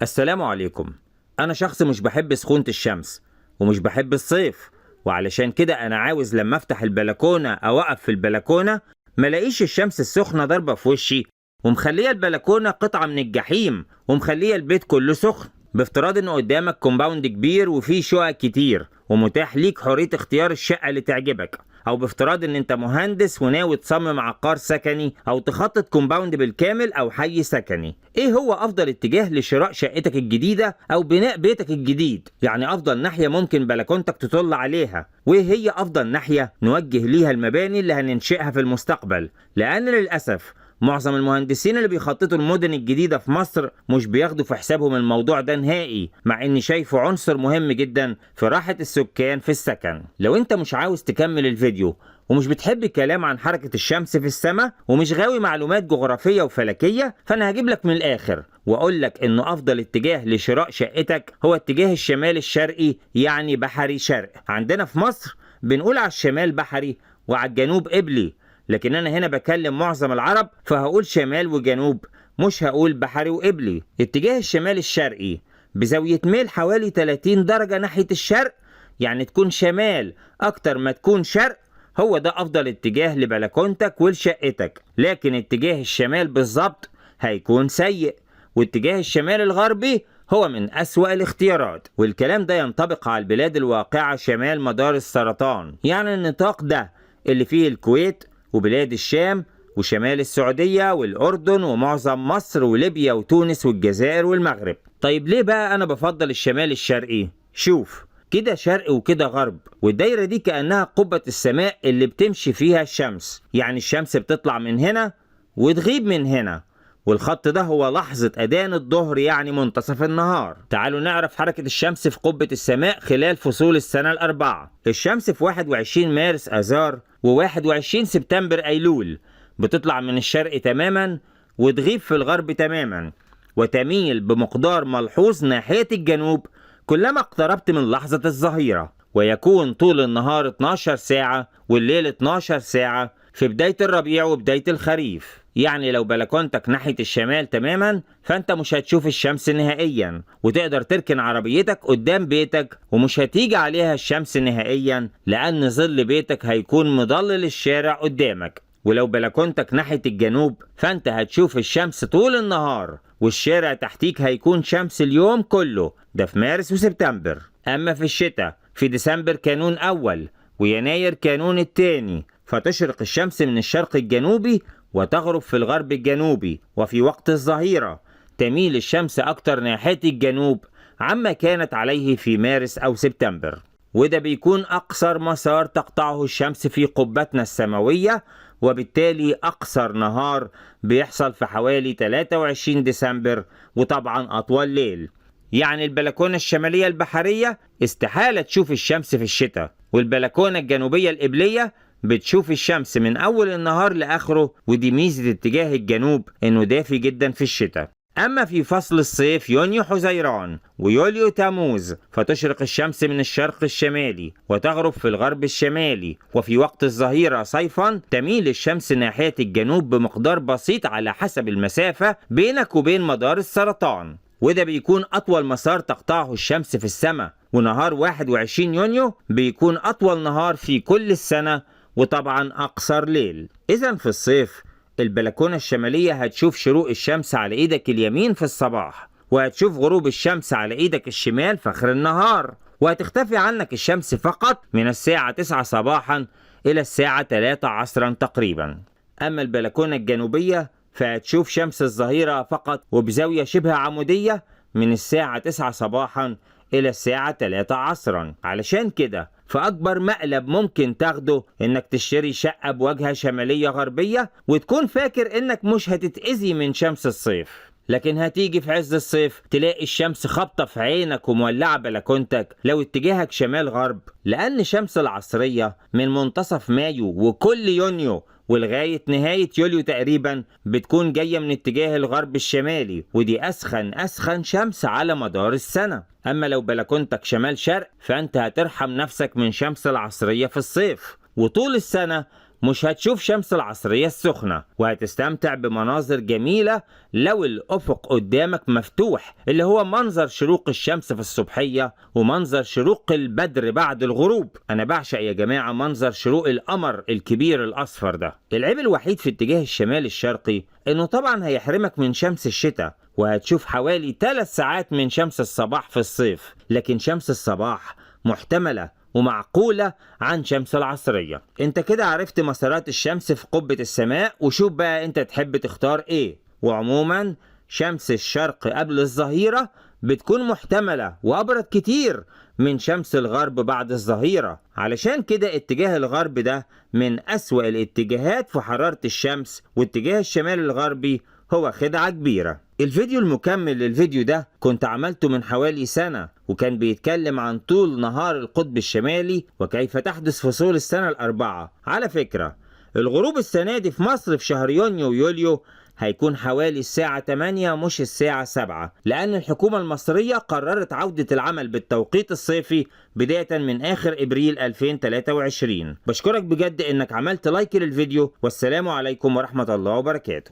السلام عليكم. أنا شخص مش بحب سخونة الشمس ومش بحب الصيف، وعلشان كده أنا عاوز لما أفتح البلكونة أو أقف في البلكونة ملاقيش الشمس السخنة ضاربة في وشي ومخلية البلكونة قطعة من الجحيم ومخلية البيت كله سخن. بافتراض إن قدامك compound كبير وفيه شقق كتير ومتاح ليك حرية اختيار الشقة اللي تعجبك، أو بافتراض إن أنت مهندس وناوي تصمم عقار سكني أو تخطط compound بالكامل أو حي سكني، إيه هو أفضل اتجاه لشراء شقتك الجديدة أو بناء بيتك الجديد؟ يعني أفضل ناحية ممكن بلكونتك تطل عليها، وإيه هي أفضل ناحية نوجه ليها المباني اللي هننشئها في المستقبل؟ لأن للأسف معظم المهندسين اللي بيخططوا المدن الجديدة في مصر مش بياخدوا في حسابهم الموضوع ده نهائي، مع اني شايفه عنصر مهم جدا في راحة السكان في السكن. لو انت مش عاوز تكمل الفيديو ومش بتحب الكلام عن حركة الشمس في السماء ومش غاوي معلومات جغرافية وفلكية، فانا هجيب لك من الاخر واقول لك انه افضل اتجاه لشراء شقتك هو اتجاه الشمال الشرقي، يعني بحري شرق. عندنا في مصر بنقول على الشمال بحري وعلى الجنوب قبلي، لكن أنا هنا بكلم معظم العرب فهقول شمال وجنوب، مش هقول بحري وقبلي. اتجاه الشمال الشرقي بزاوية ميل حوالي 30 درجة ناحية الشرق، يعني تكون شمال أكتر ما تكون شرق، هو ده أفضل اتجاه لبلكونتك ولشقتك. لكن اتجاه الشمال بالظبط هيكون سيء، واتجاه الشمال الغربي هو من أسوأ الاختيارات. والكلام ده ينطبق على البلاد الواقعة شمال مدار السرطان، يعني النطاق ده اللي فيه الكويت وبلاد الشام وشمال السعودية والأردن ومعظم مصر وليبيا وتونس والجزائر والمغرب. طيب ليه بقى أنا بفضل الشمال الشرقي؟ شوف كده شرق وكده غرب، والدايرة دي كأنها قبة السماء اللي بتمشي فيها الشمس، يعني الشمس بتطلع من هنا وتغيب من هنا، والخط ده هو لحظة أذان الظهر يعني منتصف النهار. تعالوا نعرف حركة الشمس في قبة السماء خلال فصول السنة الأربعة. الشمس في 21 مارس آذار و21 سبتمبر أيلول بتطلع من الشرق تماما وتغيب في الغرب تماما، وتميل بمقدار ملحوظ ناحية الجنوب كلما اقتربت من لحظة الظهيرة، ويكون طول النهار 12 ساعة والليل 12 ساعة في بداية الربيع وبداية الخريف. يعني لو بلكونتك ناحية الشمال تماما فانت مش هتشوف الشمس نهائيا، وتقدر تركن عربيتك قدام بيتك ومش هتيجي عليها الشمس نهائيا لأن ظل بيتك هيكون مضلل الشارع قدامك. ولو بلكونتك ناحية الجنوب فانت هتشوف الشمس طول النهار والشارع تحتيك هيكون شمس اليوم كله، ده في مارس وسبتمبر. أما في الشتاء في ديسمبر كانون أول ويناير كانون الثاني فتشرق الشمس من الشرق الجنوبي وتغرب في الغرب الجنوبي، وفي وقت الظهيرة تميل الشمس أكتر ناحية الجنوب عما كانت عليه في مارس أو سبتمبر، وده بيكون أقصر مسار تقطعه الشمس في قبتنا السماوية، وبالتالي أقصر نهار بيحصل في حوالي 23 ديسمبر، وطبعا أطول ليل. يعني البلكونة الشمالية البحرية استحالة تشوف الشمس في الشتاء، والبلكونة الجنوبية القبلية بتشوف الشمس من أول النهار لآخره، ودي ميزة اتجاه الجنوب إنه دافي جدا في الشتاء. أما في فصل الصيف يونيو حزيران ويوليو تموز فتشرق الشمس من الشرق الشمالي وتغرب في الغرب الشمالي، وفي وقت الظهيرة صيفا تميل الشمس ناحية الجنوب بمقدار بسيط على حسب المسافة بينك وبين مدار السرطان، وده بيكون أطول مسار تقطعه الشمس في السماء. ونهار 21 يونيو بيكون أطول نهار في كل السنة وطبعا أقصر ليل. إذا في الصيف البلكونة الشمالية هتشوف شروق الشمس على إيدك اليمين في الصباح، وهتشوف غروب الشمس على إيدك الشمال في آخر النهار، وهتختفي عنك الشمس فقط من الساعة 9 صباحا إلى الساعة 3 عصرا تقريبا. أما البلكونة الجنوبية فهتشوف شمس الظهيرة فقط وبزاوية شبه عمودية من الساعة 9 صباحا إلى الساعة 3 عصرا. علشان كده فأكبر مقلب ممكن تاخده إنك تشتري شقة بواجهة شمالية غربية وتكون فاكر إنك مش هتتأذي من شمس الصيف، لكن هتيجي في عز الصيف تلاقي الشمس خابطة في عينك ومولعة بلكونتك لو اتجاهك شمال غرب، لأن شمس العصرية من منتصف مايو وكل يونيو ولغاية نهاية يوليو تقريبا بتكون جاية من اتجاه الغرب الشمالي، ودي أسخن شمس على مدار السنة. أما لو بلكونتك شمال شرق فأنت هترحم نفسك من شمس العصرية في الصيف، وطول السنة مش هتشوف شمس العصرية السخنة، وهتستمتع بمناظر جميلة لو الأفق قدامك مفتوح، اللي هو منظر شروق الشمس في الصبحية ومنظر شروق البدر بعد الغروب. أنا بعشق يا جماعة منظر شروق القمر الكبير الأصفر ده. العيب الوحيد في اتجاه الشمال الشرقي إنه طبعا هيحرمك من شمس الشتاء، وهتشوف حوالي 3 ساعات من شمس الصباح في الصيف، لكن شمس الصباح محتملة ومعقولة عن شمس العصرية. انت كده عرفت مسارات الشمس في قبة السماء، وشوف بقى انت تحب تختار ايه. وعموما شمس الشرق قبل الظهيرة بتكون محتملة وأبرد كتير من شمس الغرب بعد الظهيرة، علشان كده اتجاه الغرب ده من أسوأ الاتجاهات في حرارة الشمس، واتجاه الشمال الغربي هو خدعة كبيرة. الفيديو المكمل للفيديو ده كنت عملته من حوالي سنة، وكان بيتكلم عن طول نهار القطب الشمالي وكيف تحدث فصول السنة الأربعة. على فكرة الغروب السنة دي في مصر في شهر يونيو ويوليو هيكون حوالي الساعة 8 مش الساعة 7، لأن الحكومة المصرية قررت عودة العمل بالتوقيت الصيفي بداية من آخر إبريل 2023. بشكرك بجد إنك عملت لايك للفيديو، والسلام عليكم ورحمة الله وبركاته.